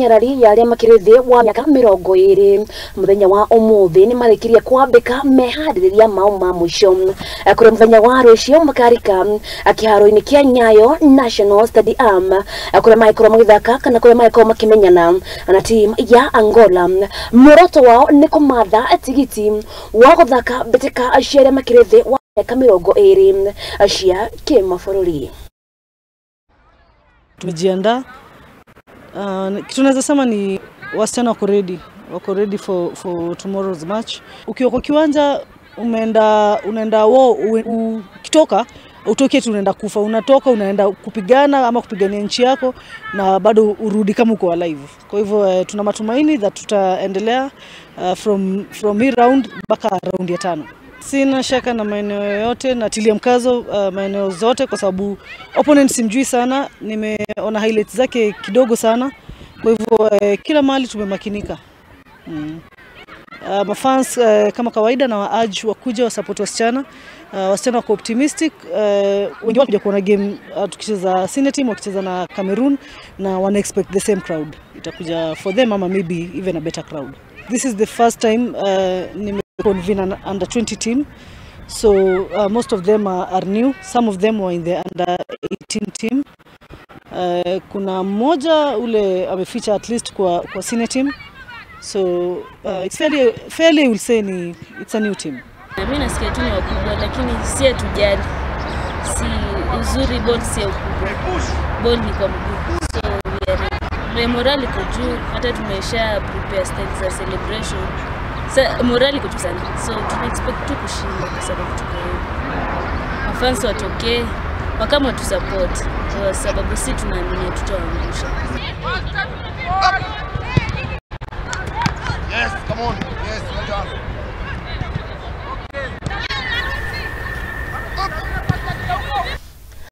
Nyarari ya arĩa makĩrĩ thĩ wa mĩaka 20 mũthenya wa ũmũthĩ nĩ marĩkirie kwambĩka meharĩrĩria mao ma mũico kũrĩa mũthenya wa rũciũ makarika kĩharo-inĩ kĩa Nyayo National Stadium kũrĩa magĩkorwo magĩthaka kana kũrĩa magĩkorwo makĩmenyana na timu ya Angola. Muoroto wao nĩ kũmatha tigiti wa gũthaka mbĩtĩka cia arĩa makĩrĩ thĩ wa mĩaka 20 cia kĩmabũrũri. Tumejiandaa. Kitu naweza sema ni wasichana wako ready for tomorrow's match. Ukiwa kwa kiwanja unaenda wao, ukitoka utoke tu unaenda kufa, unatoka unaenda kupigana ama kupigania nchi yako na bado urudi kama uko alive. Kwa hivyo tuna matumaini that tutaendelea from hii round mpaka round ya 5. Sina shaka na maeneo yote, natilia mkazo maeneo zote kwa sababu opponent simjui sana, nimeona highlights zake kidogo sana. Kwa hivyo kila mahali tumemakinika. Mafans kama kawaida na waaj wakuja wa support wasichana. Wasichana wako optimistic, wengi wao kuja kuona game tukicheza senior team wakicheza na Cameroon na wana expect the same crowd. Itakuja for them ama maybe even a better crowd. This is the first time nime convene an under 20 team, so most of them are new. Some of them were in the under 18 team. Kuna mmoja ule ameficha at least kwa senior team, so it's fairly I will say ni it's a new team. Mimi nasikia tu ni wakubwa, lakini si hatujali, si uzuri ball si ukubwa, ball ni kwa mguu, so we are ready. Morale iko juu, hata tumesha prepare style za celebration. So, morale iko juu sana, so tuna expect tu kushinda kwa sababu tuko ready. Mafans watokee wakama watu support kwa sababu si tunaamini tutawaangusha. Yes, come on. Yes, well done.